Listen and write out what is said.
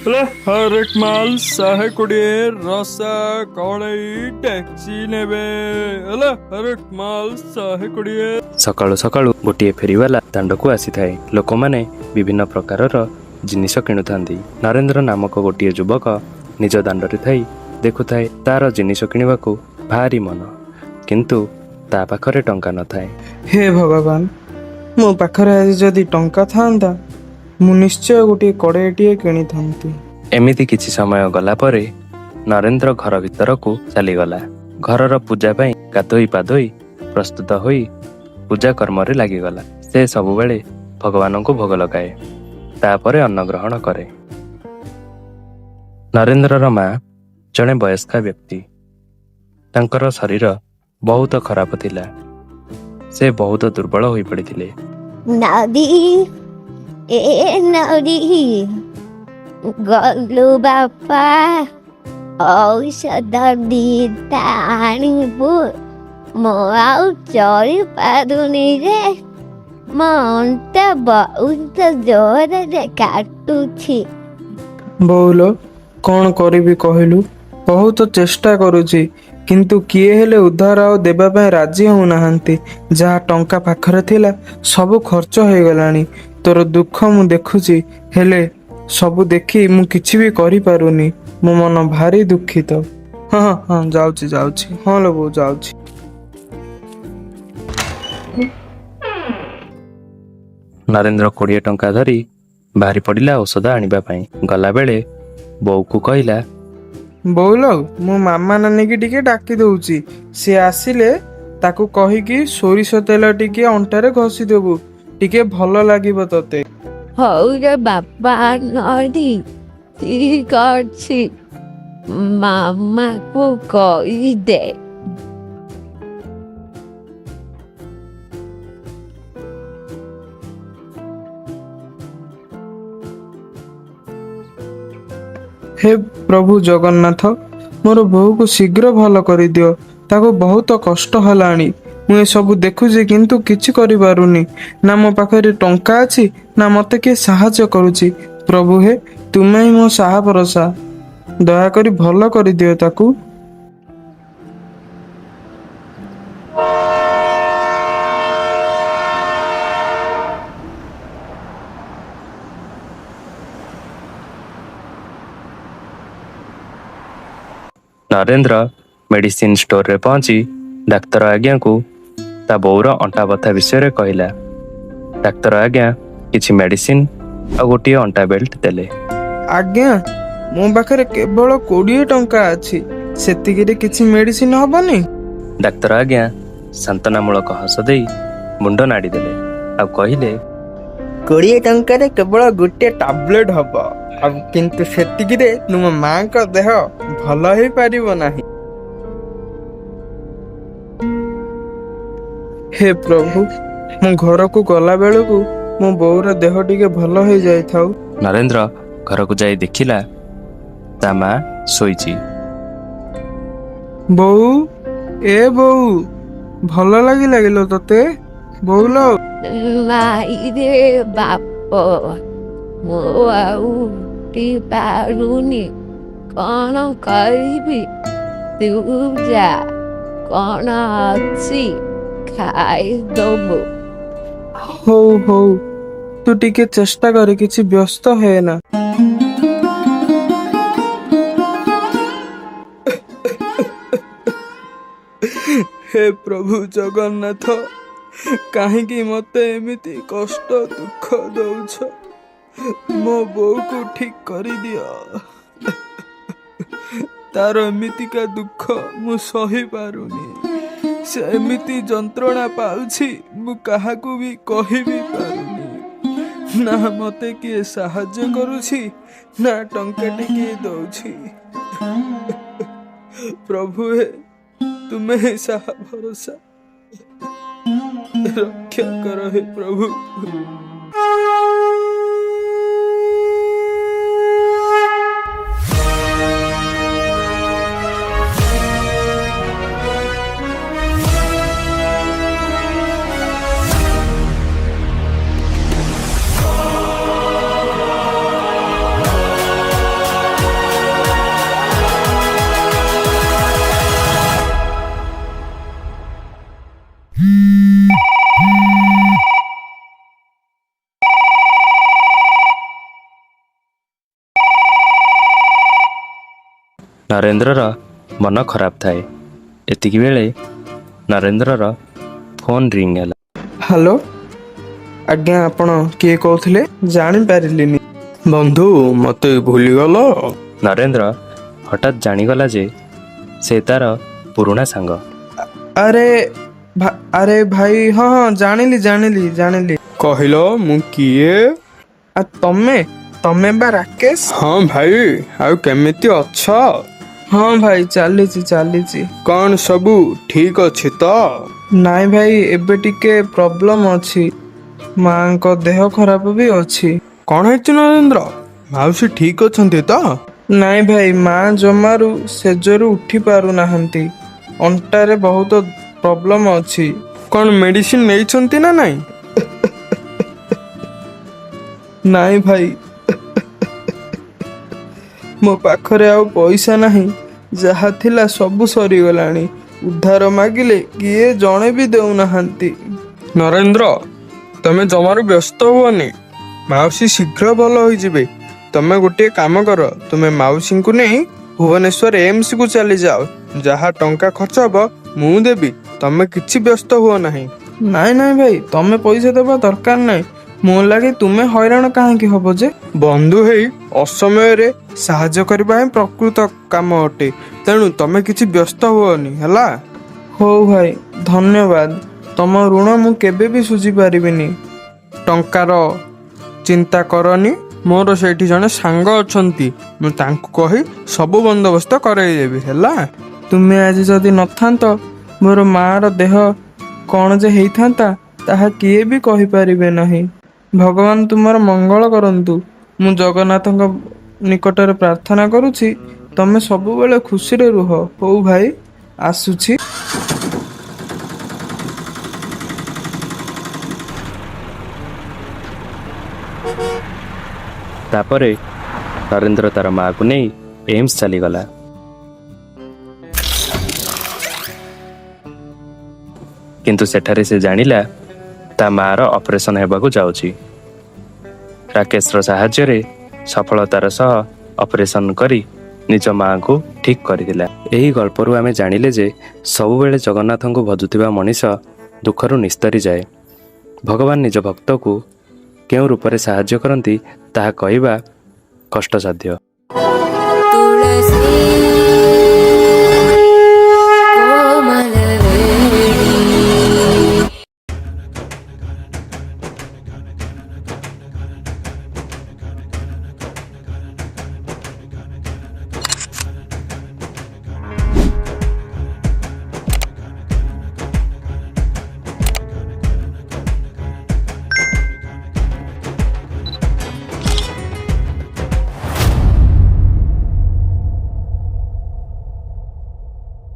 ହେଲେ ହରେକ ମାଲ 120, ରସା କଡ଼େଇ ଟ୍ୟାକ୍ସି ନେବେ। ହେଲେ ହରେକ ମାଲ 120। ସକାଳୁ ସକାଳୁ ଗୋଟିଏ ଫେରିବାଲା ଦାଣ୍ଡକୁ ଆସିଥାଏ। ଲୋକମାନେ ବିଭିନ୍ନ ପ୍ରକାରର ଜିନିଷ କିଣୁଥାନ୍ତି। ନରେନ୍ଦ୍ର ନାମକ ଗୋଟିଏ ଯୁବକ ନିଜ ଦାଣ୍ଡରେ ଥାଇ ଦେଖୁଥାଏ। ତାର ଜିନିଷ କିଣିବାକୁ ଭାରି ମନ, କିନ୍ତୁ ତା ପାଖରେ ଟଙ୍କା ନଥାଏ। ହେ ଭଗବାନ, ମୋ ପାଖରେ ଆଜି ଯଦି ଟଙ୍କା ଥାଆନ୍ତା, ମୁଁ ନିଶ୍ଚୟ ଗୋଟିଏ କଡ଼େଇଟିଏ କିଣିଥାନ୍ତି। ଏମିତି କିଛି ସମୟ ଗଲା ପରେ ନରେନ୍ଦ୍ର ଘର ଭିତରକୁ ଚାଲିଗଲା। ଘରର ପୂଜା ପାଇଁ ଗାଧୋଇ ପାଧୋଇ ପ୍ରସ୍ତୁତ ହୋଇ ପୂଜା କର୍ମରେ ଲାଗିଗଲା। ସେ ସବୁବେଳେ ଭଗବାନଙ୍କୁ ଭୋଗ ଲଗାଏ, ତାପରେ ଅନ୍ନ ଗ୍ରହଣ କରେ। ନରେନ୍ଦ୍ରର ମା ଜଣେ ବୟସ୍କା ବ୍ୟକ୍ତି। ତାଙ୍କର ଶରୀର ବହୁତ ଖରାପ ଥିଲା। ସେ ବହୁତ ଦୁର୍ବଳ ହୋଇପଡ଼ିଥିଲେ। ନଦୀ, ଏ ନଦୀ, ଗଲୁ ବାପା, ଔଷଧ ଦିଟା ଆଣିବୁ। ମୁଁ ଆଉ ଚଳିପାରୁନି ରେ। ମୋ ଅଣ୍ଟା ବହୁତ ଜୋରରେ କାଟୁଛି। ବୋଉଲୋ, କ'ଣ କରିବି କହିଲୁ? ବହୁତ ଚେଷ୍ଟା କରୁଛି, କିନ୍ତୁ କିଏ ହେଲେ ଉଧାର ଆଉ ଦେବା ପାଇଁ ରାଜି ହେଉନାହାନ୍ତି। ଯାହା ଟଙ୍କା ପାଖରେ ଥିଲା, ସବୁ ଖର୍ଚ୍ଚ ହେଇଗଲାଣି। ତୋର ଦୁଃଖ ମୁଁ ଦେଖୁଛି, ହେଲେ ସବୁ ଦେଖି ମୁଁ କିଛି ବି କରିପାରୁନି। ମୋ ମନ ଭାରି ଦୁଃଖିତ। ହଁ ହଁ ହଁ, ଯାଉଛି ଯାଉଛି। ହଁ ଲୋ ବୋଉ, ଯାଉଛି। ନରେନ୍ଦ୍ର 20 ଟଙ୍କା ଧରି ବାହାରି ପଡ଼ିଲା ଔଷଧ ଆଣିବା ପାଇଁ। ଗଲାବେଳେ ବୋଉକୁ କହିଲା, ବୋଉଲୋ, ମୁଁ ମାମା ନାନୀକି ଟିକେ ଡାକି ଦଉଛି। ସିଏ ଆସିଲେ ତାକୁ କହିକି ସୋରିଷ ତେଲ ଟିକେ ଅଣ୍ଟାରେ ଘଷି ଦେବୁ, ଟିକେ ଭଲ ଲାଗିବ ତତେ। ହଉ ରେ ବାପା ନଦୀ, ଠିକ ଅଛି, ମାମାକୁ କହିଦେ। ହେ ପ୍ରଭୁ ଜଗନ୍ନାଥ, ମୋର ବୋଉକୁ ଶୀଘ୍ର ଭଲ କରିଦିଅ। ତାକୁ ବହୁତ କଷ୍ଟ ହେଲାଣି। ମୁଁ ଏସବୁ ଦେଖୁଛି, କିନ୍ତୁ କିଛି କରିପାରୁନି। ନା ମୋ ପାଖରେ ଟଙ୍କା ଅଛି, ନା ମତେ କିଏ ସାହାଯ୍ୟ କରୁଛି। ପ୍ରଭୁ ହେ, ତୁମେ ହିଁ ମୋ ସାହା ଭରସା। ଦୟାକରି ଭଲ କରିଦିଅ ତାକୁ। ନରେନ୍ଦ୍ର ମେଡିସିନ ଷ୍ଟୋରରେ ପହଞ୍ଚି ଡାକ୍ତର ଆଜ୍ଞାକୁ ତା ବୋଉର ଅଣ୍ଟା ବଥା ବିଷୟରେ କହିଲା। ଡାକ୍ତର ଆଜ୍ଞା କିଛି ମେଡିସିନ ଆଉ ଗୋଟିଏ ଅଣ୍ଟା ବେଲ୍ଟ ଦେଲେ। ଆଜ୍ଞା, ମୋ ପାଖରେ କେବଳ 20 ଟଙ୍କା ଅଛି। ସେତିକିରେ କିଛି ମେଡିସିନ ହବନି? ଡାକ୍ତର ଆଜ୍ଞା ସାନ୍ତ୍ୱନାମୂଳକ ହସ ଦେଇ ମୁଣ୍ଡ ନାଡ଼ି ଦେଲେ ଆଉ କହିଲେ, 20 ଟଙ୍କାରେ କେବଳ ଗୋଟିଏ ଟାବଲେଟ ହବ ଆଉ, କିନ୍ତୁ ସେତିକିରେ ତୁମ ମାଙ୍କ ଦେହ ଭଲ ହେଇପାରିବ ନାହିଁ। ହେ ପ୍ରଭୁ, ମୁଁ ଘରକୁ ଗଲା ବେଳକୁ ମୋ ବୋଉର ଦେହ ଟିକେ ଭଲ ହେଇଯାଇଥାଉ। ନରେନ୍ଦ୍ର ଘରକୁ ଯାଇ ଦେଖିଲା ତା ମା ଶୋଇଛି। ବୋଉ, ଏ ବୋଉ, ଭଲ ଲାଗିଲା କିଲୋ ତତେ? ବୋଉଲୋ। ନାଇରେ ବାପ, ମୁଁ ଆଉ ଉଠି ପାରୁନି। କଣ କରିବି? ତୁ ଯା, କଣ ଅଛି ଖାଇଦବୁ। ହଉ ହଉ, ତୁ ଟିକେ ଚେଷ୍ଟା କରେ, କିଛି ବ୍ୟସ୍ତ ହେନା। ହେ ପ୍ରଭୁ ଜଗନ୍ନାଥ, କାହିଁକି ମତେ ଏମିତି କଷ୍ଟ ଦୁଃଖ ଦଉଛ? ମୋ ବୋଉକୁ ଠିକ କରିଦିଅ। ତାର ଏମିତିକା ଦୁଃଖ ମୁଁ ସହି ପାରୁନି। ସେ ଏମିତି ଯନ୍ତ୍ରଣା ପାଉଛି, ମୁଁ କାହାକୁ ବି କହିବି ପାରୁନି। ନା ମତେ କିଏ ସାହାଯ୍ୟ କରୁଛି, ନା ଟଙ୍କାଟେ କିଏ ଦଉଛି। ପ୍ରଭୁ ହେ, ତୁମେ ହିଁ ସାହା ଭରସା, ରକ୍ଷା କର ହେ ପ୍ରଭୁ। ନରେନ୍ଦ୍ରର ମନ ଖରାପ ଥାଏ। ଏତିକି ବେଳେ ନରେନ୍ଦ୍ରର ଫୋନ୍ ରିଙ୍ଗ ହେଲା। ହ୍ୟାଲୋ ଆଜ୍ଞା, ଆପଣ କିଏ କହୁଥିଲେ ଜାଣିପାରିଲିନି। ବନ୍ଧୁ, ମତେ ଭୁଲିଗଲ? ନରେନ୍ଦ୍ର ହଠାତ୍ ଜାଣିଗଲା ଯେ ସେ ତାର ପୁରୁଣା ସାଙ୍ଗ। ଆରେ ଆରେ ଭାଇ, ହଁ ହଁ, ଜାଣିଲି ଜାଣିଲି ଜାଣିଲି। କହିଲ, ମୁଁ କିଏ? ଆ ତମେ, ତମେ ବା ରାକେଶ? ହଁ ଭାଇ, ଆଉ କେମିତି ଅଛ? ହଁ ଭାଇ, ଚାଲିଛି ଚାଲିଛି। କଣ ସବୁ ଠିକ ଅଛି ତ? ନାଇଁ ଭାଇ, ଏବେ ଟିକେ ପ୍ରୋବ୍ଲେମ ଅଛି। ମାଙ୍କ ଦେହ ଖରାପ ବି ଅଛି। କଣ ହେଇଛି ନରେନ୍ଦ୍ର? ମାଉସୀ ଠିକ ଅଛନ୍ତି ତ? ନାଇଁ ଭାଇ, ମା ଜମାରୁ ଶେଯରୁ ଉଠି ପାରୁନାହାନ୍ତି। ଅଣ୍ଟାରେ ବହୁତ ପ୍ରୋବ୍ଲେମ ଅଛି। କଣ ମେଡିସିନ ନେଇଛନ୍ତି ନା ନାଇଁ? ନାଇଁ ଭାଇ, ମୋ ପାଖରେ ଆଉ ପଇସା ନାହିଁ। ଯାହା ଥିଲା ସବୁ ସରିଗଲାଣି। ଉଧାର ମାଗିଲେ କିଏ ଜଣେ ବି ଦେଉନାହାନ୍ତି। ନରେନ୍ଦ୍ର, ତମେ ଜମାରୁ ବ୍ୟସ୍ତ ହୁଅନି। ମାଉସୀ ଶୀଘ୍ର ଭଲ ହୋଇଯିବେ। ତମେ ଗୋଟିଏ କାମ କର, ତୁମେ ମାଉସୀଙ୍କୁ ନେଇ ଭୁବନେଶ୍ୱର ଏମ୍ସକୁ ଚାଲିଯାଅ। ଯାହା ଟଙ୍କା ଖର୍ଚ୍ଚ ହବ ମୁଁ ଦେବି। ତମେ କିଛି ବ୍ୟସ୍ତ ହୁଅ ନାହିଁ। ନାଇଁ ନାଇଁ ଭାଇ, ତମେ ପଇସା ଦେବା ଦରକାର ନାହିଁ। ମୋ ଲାଗି ତୁମେ ହଇରାଣ କାହିଁକି ହବ ଯେ? ବନ୍ଧୁ ହେଇ ଅସମୟରେ ସାହାଯ୍ୟ କରିବା ହିଁ ପ୍ରକୃତ କାମ ଅଟେ। ତେଣୁ ତମେ କିଛି ବ୍ୟସ୍ତ ହୁଅନି, ହେଲା? ହଉ ଭାଇ, ଧନ୍ୟବାଦ। ତମ ଋଣ ମୁଁ କେବେ ବି ଶୁଝି ପାରିବିନି। ଟଙ୍କାର ଚିନ୍ତା କରନି। ମୋର ସେଇଠି ଜଣେ ସାଙ୍ଗ ଅଛନ୍ତି, ମୁଁ ତାଙ୍କୁ କହି ସବୁ ବନ୍ଦୋବସ୍ତ କରେଇଦେବି, ହେଲା? ତୁମେ ଆଜି ଯଦି ନଥାନ୍ତ, ମୋର ମାର ଦେହ କ'ଣ ଯେ ହେଇଥାନ୍ତା ତାହା କିଏ ବି କହିପାରିବେ ନାହିଁ। ଭଗବାନ ତୁମର ମଙ୍ଗଳ କରନ୍ତୁ। ମୁଁ ଜଗନ୍ନାଥଙ୍କ ନିକଟରେ ପ୍ରାର୍ଥନା କରୁଛି, ତମେ ସବୁବେଳେ ଖୁସିରେ ରୁହ। ହଉ ଭାଇ, ଆସୁଛି। ତାପରେ ନରେନ୍ଦ୍ର ତାର ମାଆକୁ ନେଇ ଏମ୍ସ ଚାଲିଗଲା। କିନ୍ତୁ ସେଠାରେ ସେ ଜାଣିଲା ତା ମାଆର ଅପରେସନ ହେବାକୁ ଯାଉଛି। ରାକେଶର ସାହାଯ୍ୟରେ ସଫଳତାର ସହ ଅପରେସନ କରି ନିଜ ମାଆଙ୍କୁ ଠିକ୍ କରିଥିଲା। ଏହି ଗଳ୍ପରୁ ଆମେ ଜାଣିଲେ ଯେ ସବୁବେଳେ ଜଗନ୍ନାଥଙ୍କୁ ଭଜୁଥିବା ମଣିଷ ଦୁଃଖରୁ ନିସ୍ତରି ଯାଏ। ଭଗବାନ ନିଜ ଭକ୍ତକୁ କେଉଁ ରୂପରେ ସାହାଯ୍ୟ କରନ୍ତି ତାହା କହିବା କଷ୍ଟସାଧ୍ୟ। ତୁଳସୀ।